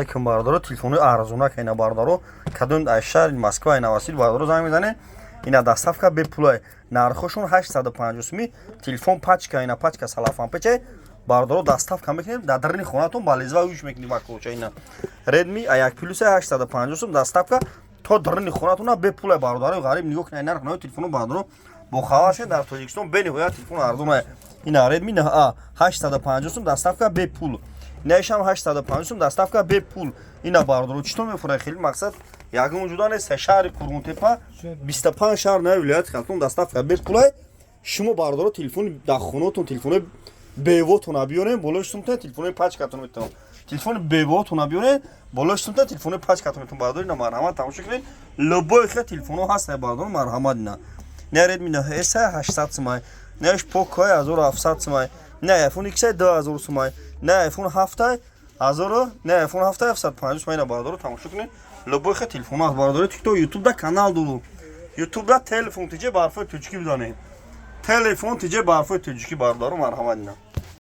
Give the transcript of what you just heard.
Алейкум, бародаро. Телефони арзонак ина, бародаро. Кадом аз шаҳри Москва, Новосиб, бародаро, занг мезанед, ина доставка бепулай. Нархошон 850 суми. Телефон пачка, ина пачка салафанпеча, бародаро. Доставка мекунем дар дарини хонатон, ба лезва юш мекунем ба коча. Ина Redmi A1 Plus, 850 сум, доставка то дарини хонатона бепулай, бародарои ғариб. Нигоҳ кунед нарх нави телефону, бародаро, бохабар шед. Дар Тоҷикистон бениҳоят телефон арзона. Ина Redmi 9A, 850 сум, доставка бепул. Инаишам 850 сум, доставка бепул. Ина, бародаро, чито мефурад? Хеле мақсад ягон ҷуда нест. Шаҳри Қурғонтепа, 25 шаҳр нави вилояти Хатлон доставка бепулай. Шумо, бародаро, телефони дар хонатон, телефони бевотона биёрем, болои сумта телефони пачкатон метавон. Телефони бевотона биёрем, болои сумта телефони пачкатон метавон, бародаро. Ина, марҳамат, тамошо кунед, любой хел телефонҳо ҳаст, бародаро, марҳамат. Ина не Redmi 9S, 800 сумай, неш Poco 1700 сумай, не iPhone X 2000 сумай, не iPhone 7 1000, не iPhone 7 750 сумай. Ина, бародаро, тамошо кунед, любой хел телефон ҳаст, бародаро. TikTok, YouTube да канал дору, YouTube да Телефон ТЖ, барфои тоҷикӣ бидонед, Телефон ТЖ, барфои тоҷикӣ, бародаро, марҳамат. Ина.